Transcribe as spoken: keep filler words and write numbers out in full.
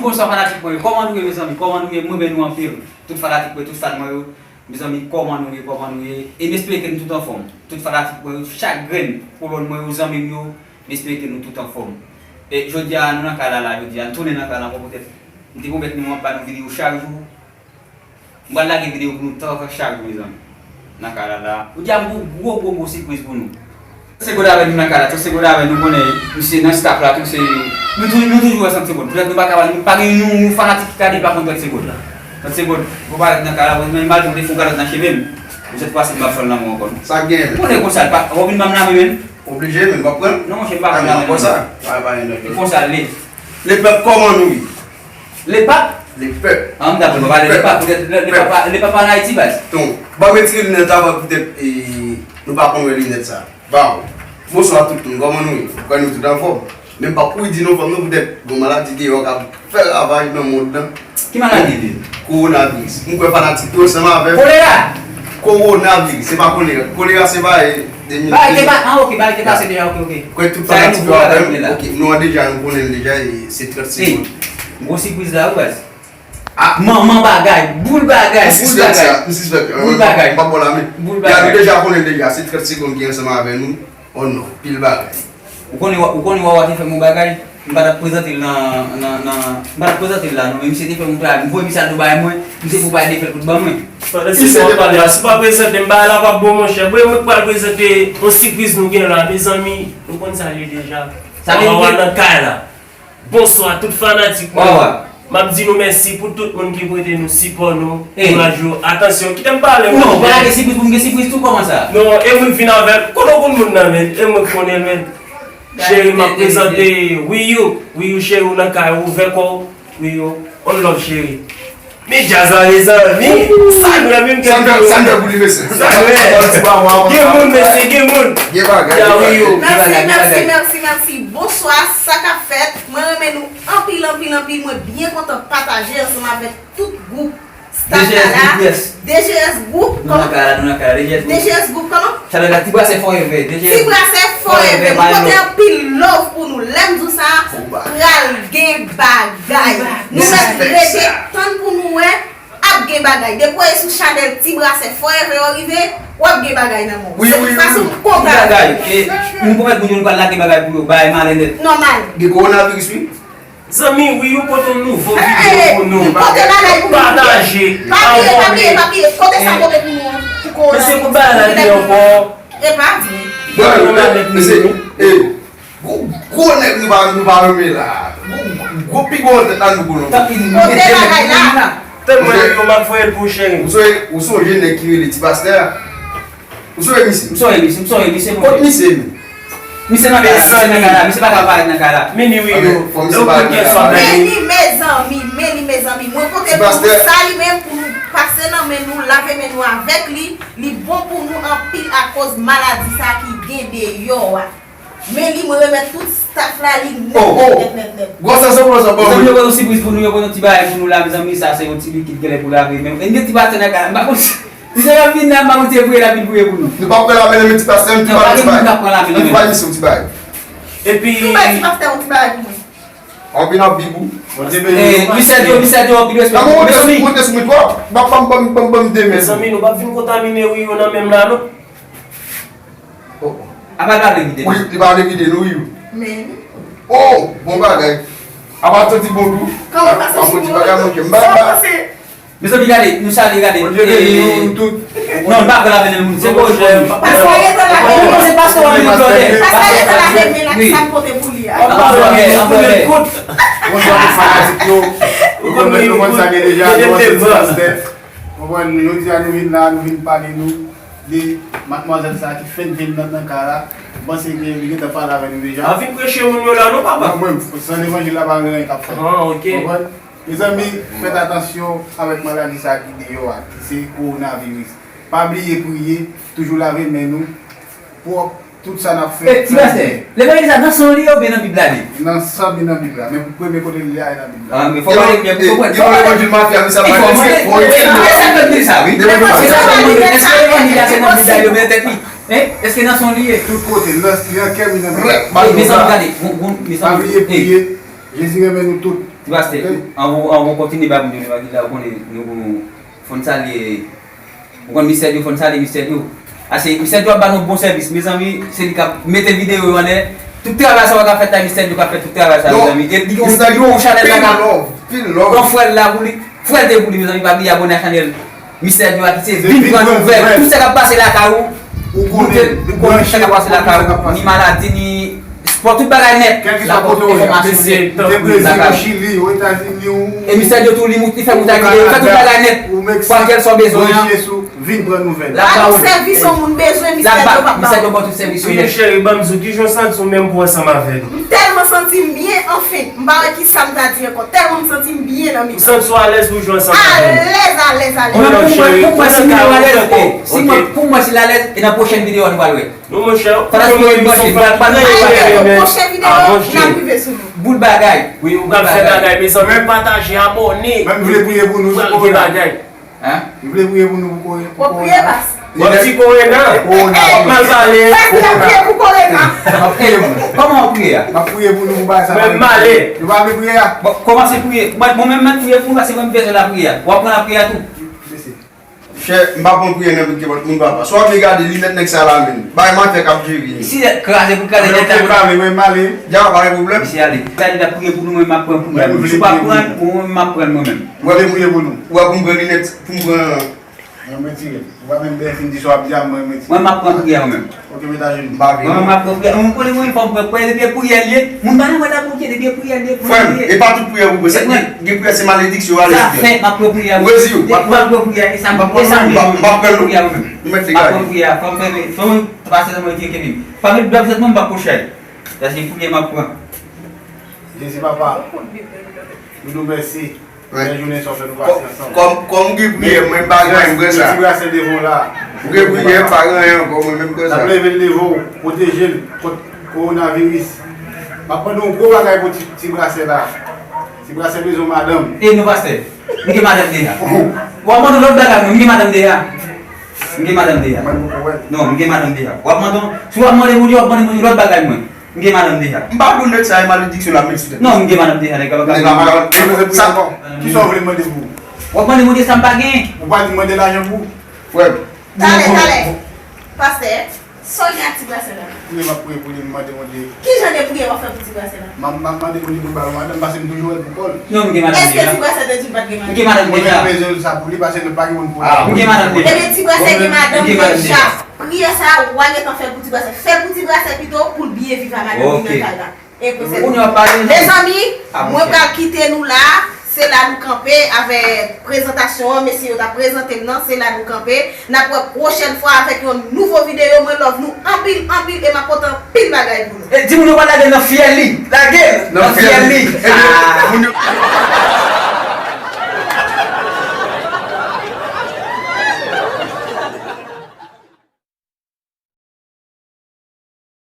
Bonswa fanatik mwen yo, kòman nou ye mezanmi? Kòman nou ye? Mwen renmen nou anpil. Tout fanatik mwen, tout fan mwen yo, mezanmi, kòman nou ye? Kòman nou ye? E m espere ke nou tout anfòm. Tout fanatik mwen yo, chak grenn kolòn mwen yo, zanmi m yo, m espere ke nou tout anfòm. E jodi a, nou nan kay la, la, jodi a, nou tounen nan kay la ankò poutèt m te pwomèt nou m ap ba nou videyo chak jou. M pral lage videyo pou nou tan chak jou, mezanmi. Nan kay la, la. Jodi a, m gon gwo, gwo, gwo sipriz pou nou. Santi Segond avè nou nan kay la, Santi Segond avè nou, konnen misye nan staff la tou, se nou tou, nou toujou wè Santi Segond. Poutèt nou pa ka, nou pa gen yon, yon fanatik ki ka di pa konn Santi Segond la. Santi Segond, fò parèt nan kay la, men malgre m te fè yon kalòt nan cheve m, men sèt fwa si m p ap fè l nan men w ankò non. Sa k genyen menm? Konnen konsa, l pa, w vin ban m lamen menm. Oblije, men m p ap pran l. Non, monchè, m pa pran lamen non. Konsa, pa, pa gen lòt. E konsa l ye. Lepèp, kòman nou ye? Lepap? Lepèp. An, m dakò, nou pale lepap, poutèt le, lepap, lepap an Ayiti, baz. Ton, ban m retire linèt avan, poutèt, e, nou pa konn wè linèt sa. Baw. Bonswa tout moun, kòman nou ye? M kwè nou tout anfòm. Men m p ap kouri di non fòm nou poutèt gon maladi deyò k ap fè ravaj nan mond lan. Ki maladi li ye? Kowonaviris. M kwè fanatik yo ansanm avè m. Kolera! Kowonaviris, se pa kolera. Kolera se pa, e, de mil. Bagay te pa, ah, ok, bagay te pase deja, ok, ok. Kwè tout fanatik yo avè m. Ok, nou an deja, nou konnen l deja, e se trant segonn. Gwo sipriz la, wi, baz. Ah. Manman bagay, boul bagay, boul bagay. M sispèk sa, m sispèk. Boul bagay. M p ap ba w lamen. Boul bagay. Ya, nou deja konnen deja, se trant segonn ki ansanm avè nou. Oh non, pil bagay. Ou konnen, ou konnen Wawa te fè m yon bagay, m pa t ap prezante l nan, nan, nan, m pa t ap prezante l la non, men misye te fè m yon travay, m voye misye al Dubai mwen, misye pou bay defèt pou ban mwen. Pandan se tan w ap pale a, si w pa prezante m, bagay la p ap bon, monchè. Bon, e mwen k pral prezante yon sipriz nou gen la, mezanmi, nou konn sa l ye deja. Sa merite. Wawa nan kay la. Bonswa tout fanatik mwen. Wawa. M ap di nou mèsi pou tout moun ki prete nou sipò nou, kouraj yo. Atansyon, kite m pale, monchè. Non, pa lage sipriz pou m gen sipriz tou, kòman sa? Non, e mwen k vin avè l. Kote w konn moun nan, men? E mwen k konnen l, men. Cheri, m ap prezante Wiyou. Wiyou, cheri, w nan kay, ouvè kò w. Wiyou, on love, cheri. Men djaz la, mezanmi. Sa nou menm ke sa n fè pou li, mesye. Sa nou gen moun, mesye, gen moun. Gen bagay. Ya, Wiyou. Mèsi, mèsi, mèsi, mèsi. Bonswa, sa k ap fèt? Mwen renmen nou anpil, anpil, anpil. Mwen byen kontan pataje ansanm avèk tout gwoup staff la la. D G S Group, yes. D G S Group, kòman? Nou nan kay la, nou nan kay la. D G S Group. D G S Group, kòman? Chanèl la, Ti Brasè Forever. D G S Forever. Ti Brasè Forever. Mwen pote anpil love pou nou. Lè m di w sa, pral gen bagay. Nou mèt rete tann pou nou wè, ap gen bagay. Depi w ye sou chanèl Ti Brasè Forever yo rive, w ap gen bagay nan men w. Wi, wi, wi. Se fason m kontan. Bagay. E nou pwomèt moun yo nou pral lage bagay pou yo, bagay malè nèt. Nòmal. Gen kowonaviris, wi. Zanmi, Wiyou pote yon nouvo videyo pou nou. Pote bagay pou nou. Pataje. Pa bliye, pa bliye, pa bliye. Kote sa pote pou nou an? Pou kowonaviris. Mesye, pou bagay la li ankò. E pa di. Bon, mesye, e, gwo, gwo nèg nou pa, nou pa renmen la. Gwo, gwo pi gwo tèt la nou pou nou. Kote bagay la. Tann mwen, Wiyou, m ap voye l pou ou, cheri. Ou sonje, ou sonje nèg ki rele Ti Pastè a? Ou sonje misye? M sonje misye, m sonje misye, monchè. Kot misye, men? Misye nan kay la, misye nan kay la, misye pa ka parèt nan kay la. Men li, wi, yo. Fò misye parèt nan kay la. Men li, mezanmi, men li, mezanmi. Mwen pote pou nou sa li menm, pou nou pase nan men nou, lave men nou avèk li. Li bon pou nou anpil akoz maladi sa ki gen deyò a. Men li, mwen remèt tout staff la, li nèt, nèt, nèt, nèt, nèt. Gwosès ou, gwosès ou. Mezanmi, yo gen yon sipriz pou nou, yo gen yon ti bagay pou nou la, mezanmi, sa se yon ti likid genlè pou lave men. E n gen Ti Pastè nan kay la, m pa konn si misye ap vin la, m pa konn si e priye l ap vin priye pou nou. Nou p ap pran lamen nan men Ti Pastè, nou pa gen ti bagay. Nou pa gen moun k ap pran lamen nan men. Nou pa gen ti bagay. Epi. Nou bay Ti Pastè yon ti bagay pou mwen. Anpil, anpil, bib ou. Bondye beni nou. Misye di, misye di, anpil respè. Mezanmi. Mwen te sou mwen twòp. Ban m, ban m, ban m, ban m, ban m demen. Mezanmi, nou p ap vin kontamine wi yo nan menm la, non. Oh. Apa l pa vle kite nou? Wi, li pa vle kite nou, wi. Men. Oh, bon bagay. Apa l santi bon tou? Kòman w pa santi bon? Bon ti bagay, monchè. M pa, m pa. Mezanmi, gade, nou salye, gade. Bondye beni nou tout. Non, m pa vle lamen nan moun. Se bon, jèm. Pastè Renan la. Se pastè Renan Claude. Pastè Renan la, men la, sa m pote pou li a. Anpè, anpè. Bonswa tout fanatik yo. Nou konn, nou konn sa gen deja, nou konn se ti pastè. Konprann, jodi a nou vin la, nou vin pale nou de madmwazèl sa ki fèk vin nan, nan kay la. M panse ke li gentan pale avè nou deja. A vin preche moun yo la non, papa. Non, mwen, san levanjil la pa gen anyen k ap fèt. Ah, ok. Konprann? Mezanmi, fèt atansyon avèk maladi sa ki deyò a, ki se kowonaviris. Pa bliye priye, toujou lave men nou, pwòp, tout sa n ap fè. E, ti pastè, levanjil sa nan san li ye oubyen nan Bib la li ye? Nan san li nan Bib la, men premye kote li ye a nan Bib la. Ah, men fò mande, men fò mande. Levanjil mafya, men sa pa. Fò mande. Fò mande. Sa k fè m di sa, wi. Levanjil mafya. Èske levanjil la se nan Bib la li ye oubyen nan tèt li? Hein? Èske nan san li ye? Tout kote, nan, nan kè m li nan Bib la. Mezanmi, gade, bon, bon, mezanmi. Pa bliye priye. Jezi renmen nou tout. Ti pastè, anvan anvan w kontinye bay moun yo, nou pa kite la, ou konnen nou fò n salye, ou konn Mistè Djo, fò n salye Mistè Djo. Ase Mistè Djo ap ba nou bon sèvis, mezanmi, se li k ap mete videyo yo anlè. Tout travay sa w ap fè la, Mistè Djo k ap fè tout travay sa, mezanmi. E li gen yon chanèl la k ap, yon frè l la pou li, frè l te pou li, mezanmi, pa bliye abòne a chanèl Mistè Djo a ki se vin pran nouvèl. Tout sa k ap pase lakay ou, ou konnen, ou konnen sa k ap pase lakay ou, ni maladi, ni spò, tout bagay nèt. Kèlkeswa kote w ye. Deprezil, ou Chili, ou Etazini, ou Kanada, ou Meksik, branche sou vin pran nouvèl. L ap ba ou sèvis yon moun bezwen, Mistè Djo p ap ba ou. Mistè Djo ba w tout sèvis yo nèt. Cheri, ban m di w, kijan w santi w menm pou w ansanm avè nou? M tèlman santi m byen, anfen, m pa wè kisa m ta di ankò, tèlman m santi m byen nan mitan. Ou santi w alèz pou w jwe ansanm avè nou? Alèz, alèz, alèz. Mwen menm pou mwen, pou mwen si Milo alèz, e, si mwen, pou mwen si l alèz, e nan pwochèn videyo a nou pral wè. Non, monchè, fanatik yo ret branche, nou pral pale de bagay. Pwochèn videyo, n ap rive sou nou. Boul bagay. Wi, ou pral fè bagay, mezanmi. Pataje, abòne. Mwen m vle priye pou nou sou korona. Hein? M vle priye pou nou pou korona. W ap priye, pas? W ap di korona. Korona. Mal pale. Pas, w ap priye pou korona. M ap priye pou nou. Kòman w ap priye a? M ap priye pou nou pou bagay sa. Mwen m ale. Nou pa vle priye a? Bon, kòmanse priye. Mwen, mwen menm, m ap priye pou nou, paske mwen m bezwen lapriyè. W ap pran lapriyè tou. Mèsi. Chè, m pa pran priyè nan vide kepòt moun papa. Si w ap vin gade linèt nèg sa la menm. Bay matè k ap jere. Si nèt kraze pou kraze nèt la. Mwen pale, mwen m ale. Dja pa gen pwoblèm. Misye ale. Sa li t ap priye pou nou, mwen m ap pran pou mwen. Si w pa pran, mwen m ap pran mwen menm. Ou ap priye pou nou. Ou ap pran linèt pou m pran. Mwen m retire. Ou pa menm byen fin di sa w ap di a, mwen m retire. Mwen m ap pran priyè mwen menm. Ok, met ajenou. M pa vle. Mwen menm m ap pran priyè. Mwen konnen mwen fò m pran priyè, depi e priyè l ye. Moun pa nan wè la Bondye, depi e priyè l ye, priyè l ye. Frè m, e pa tout priyè pou priyè. Sa gen priyè se malediksyon, w ale. Sa fè, m ap pran priyè. Ou rezi w. M ap pran priyè, e sa m, e sa m vle. M ap pran priyè mwen menm. M ap pran priyè, fò m fè, fò m pase nan mwen ki kenbe m. Pa met dlo nan tèt mwen, m pa pwoche. Sa se priyè m ap pran. Jezi papa, nou di w mèsi. Bèl jounen sa w fè nou pase ansanm. Kòm, kòm, kòm gen priyè, mwen pa gen anyen, m pran sa. Ti brasè devan w la. Ou gen priyè, m pa gen anyen ankò, mwen menm m pran sa. N ap leve l devan w, pwoteje l kont kowonaviris. M ap mande w yon gwo bagay pou ti, ti brasè la. Ti brasè bezwen yon madanm. E non, pastè. M gen madanm deja. W ap mande lòt bagay, mwen, m gen madanm deja. M gen madanm deja. Mwen poko wè l. Non, m gen madanm deja. W ap mande, si w ap mande moun yo, w ap mande moun yo lòt bagay, mwen. M gen madanm deja. M pa konn nèg sa e malediksyon l ap met sou tèt. Non, m gen madanm deja, nèg la pa ka. Nèg la pa ka. Sa, kisa w vle m mande pou ou? W ap mande Bondye sa m pa genyen. Ou pa di m mande lajan pou ou? Frè m. Talè, talè. Pastè, sa w gen ak ti brasè la? Priyè m ap priye pou li, m mande Bondye. Ki jan de priyè w ap fè pou ti brasè la? M ap, m ap mande Bondye pou l ba l yon madanm, paske m toujou wè l pou kò l. Non, m gen madanm deja. Èske ti brasè te di l pa t gen madanm deja? Mwen menm bezwen sa pou li, paske nou pa gen moun pou li. M gen madanm deja. Ebyen, ti brasè gen madanm deja. Priyè sa a, w a gentan fè l pou ti brasè. Fè l pou ti brasè pito, pou l byen viv a madanm li nan kay la. E pou sèl. Mezanmi, mwen pral kite nou la. Se la nou kanpe avèk prezantasyon an. Mesye yo t ap prezante m nan. Se la nou kanpe. N ap wè pwochèn fwa avèk yon nouvo videyo. Mwen love nou anpil, anpil. E m ap pote anpil bagay pou nou. E di moun yo pa lage l nan fyèl li. Lage l nan fyèl li. Ebyen, moun yo